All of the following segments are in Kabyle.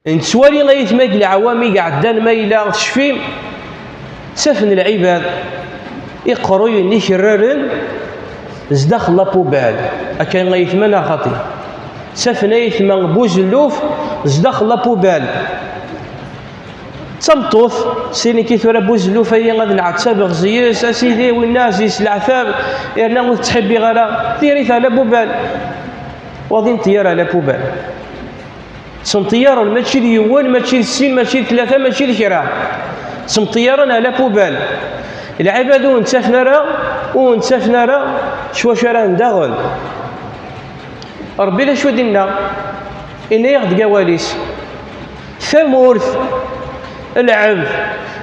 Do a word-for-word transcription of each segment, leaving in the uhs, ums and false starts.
Nettwali ayetma deg leɛwam i iɛeddan, ma yella tecfim, ttafen lɛibad iqerruyen ikerraren zdaxel la poubelle. Akka ayetma neɣ xaṭi? Ttafen ayetma buzelluf zdaxel la poubelle. D tameṭṭut, sini ki tura buzelluf-ayi ad nɛettabeɣ zzi-s, a sidi, winna ɛziz leɛtab, yerna ur tettḥibbiɣ ara, diri-t à la poubelle. Waḍi n ṭṭyar à la poubelle. Ttmeṭṭiyaren mačči d yiwen, mačči d sin, mačči d tlata, mačči d kra. Ttmeṭṭiyaren à la poubelle. Lɛibad ur wen-ttafen ara, ur wen-ttafen ara s wacu ara daɣen. Ṛebbi d acu i d-inna? Inna-yaɣ deg awal-is: tamurt, lɛebd,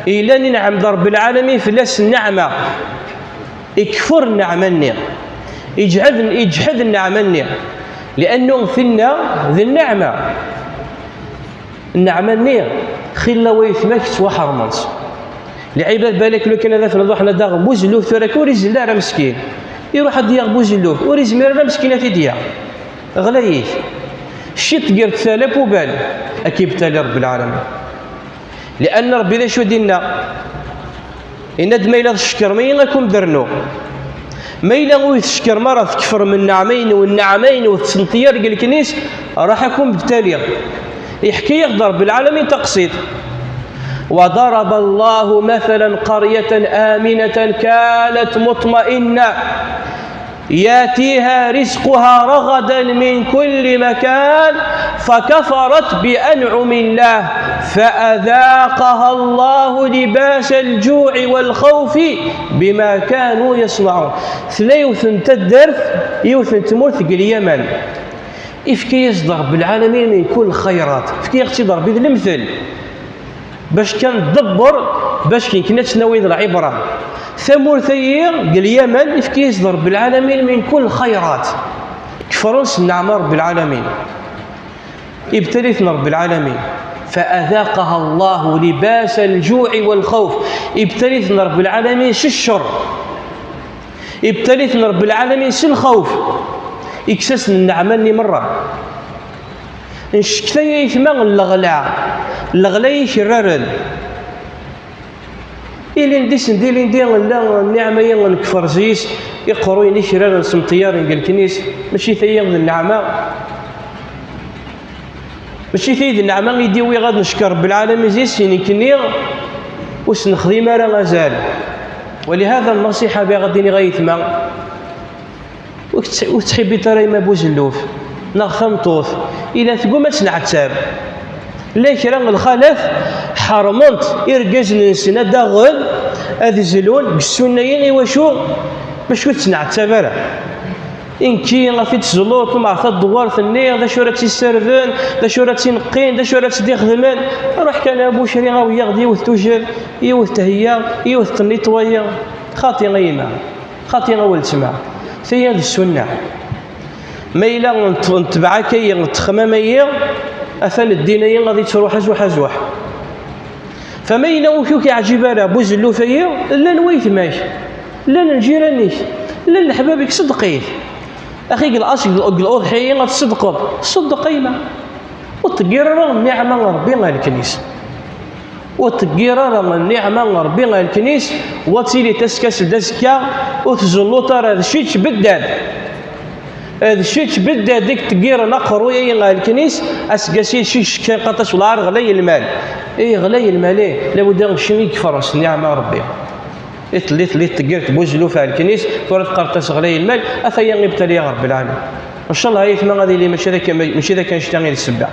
yellan inɛem-d Ṛebbi lɛalamin fell-as nneɛma, ikfur nneɛma-nni, iǧhed, iǧhed nneɛma-nni, liannu tinna d nneɛma. Nneɛma-nni, xilla wayetma-k ttwaḥerment. Lɛibad balak lukan ad afen ad ruḥen ad aɣen buzelluf, tura ur izelli ara meskin. Iruḥ ad d-yaɣ buzelluf, ur izmir ara meskin ad t-id-yaɣ. Ɣlayit. Ciṭ gert à la poubelle, ad k-ibtali Ṛebbi lɛalamin. Lianna Ṛebbi d acu i d-inna? Inna-d: ma yella tcekkrem-iyi, ad ken-d-rnuɣ. Ma yella ur yi-tcekkrem ara, tkefrem nneɛma-inu, nneɛma-inu tettmeṭṭiyar deg leknis, ruḥ ad ken-btaliɣ. Iḥka-yaɣ-d Ṛebbi lɛalamin taqsiṭ: وضرب الله مثلا قرية آمنة كانت مطمئنة يأتيها رزقها رغدا من كل مكان فكفرت بأنعم الله فأذاقها الله لباس الجوع والخوف بما كانوا يصنعون. Tella yiwet n taddart, yiwet n tmurt deg Lyaman. Ifka-yas-d Ṛebbi lɛalamin min kul xayrat. Ifka-yaɣ-tt-id Ṛebbi d lemtel. Bac kan tdebber, bac kan ad tt-nawi d lɛibra. Tamurt-ayi deg Lyaman, ifka-yas-d Ṛebbi lɛalamin min kul xayrat. Kefren s nneɛma Ṛebbi lɛalamin. Ibtali-ten Ṛebbi lɛalamin. فأذاقها الله لباس الجوع والخوف. Ibtali-ten Ṛebbi lɛalamin s ccer. Ibtali-ten Ṛebbi lɛalamin s lxawf. Ikkes-asen nneɛma-nni merra. Ncekta ayetma n leɣla, leɣla ikerraren. Ilindi send ilindi, la nniɛma-yi nekfer zzi-s, iqerruyen ikerraren s imeṭṭiyaren deg leknis, mačči tayi d nneɛma. Mačči tayi d nneɛma i d-iwiɣ ad neckeṛ Ṛebbi lɛalamin zzi-s, i nekkni ur s-nexdim ara azal. Walihada nnasiḥa bɣiɣ ad d-iniɣ ayetma, ur tettḥ-, ur tettḥibbiḍ ara yemma buzelluf neɣ tameṭṭut, ila tegguma ad tt-nɛettab. Llan kra n lxalat ḥerment irgazen-nsen ad d-aɣen, ad zlun deg ssunna-yi, i wacu? Bac ur tt-nɛettab ara. I nekki, ɣef i d-tezluḍ, umar tadewwart-nni, d acu ara tt-issarden, d acu ara tt-ineqqin, d acu ara tt-id-ixedmen? Ruḥ kan a Bucri, awi-yaɣ-d yiwet tujjal, yiwet theyya, yiwet tennitwayi. Xaṭi a yemma, xaṭi a weltma, taya d ssunna. Ma yella n-, n-, ntbeɛ akka-yi, ntexmam-ayi, atan ddin-ayi ad yettruḥ azuḥ azuḥ. Fama yella ur k-yeɛǧib ara buzelluf-ayi, llan waytma-k, llan lǧiran-ik, llan leḥbab-ik, ṣeddeq-it. Axi deg laṣel, deg, deg lawḍeḥya-yi ad tṣeddqeḍ, ṣeddeq a yemma. Ur ṭṭeggir ara nniɛma n Ṛebbi ar leknis. Ur ṭṭeggir ara nniɛma n Ṛebbi ar leknis, wa tili taskast d azekka, ur tzelluḍ ara, d cic beddad. D cic beddad i yeṭṭeggiren aqerruy-ayi ar leknis, aseggas-a d cic kan qaṭac, welɛar ɣlay lmal. Ih, ɣlay lmal, ih, labudda kečči i yefren s nniɛma n Ṛebbi. I telli, telli teṭṭeggir tbuzelluf ar leknis, tura teqqareḍ-as ɣlay lmal, ataya ibtali-yaɣ Ṛebbi lɛalamin. Ncallah ayetma ad yili mačči d akka, mačči d akka annect-a i d ssebba.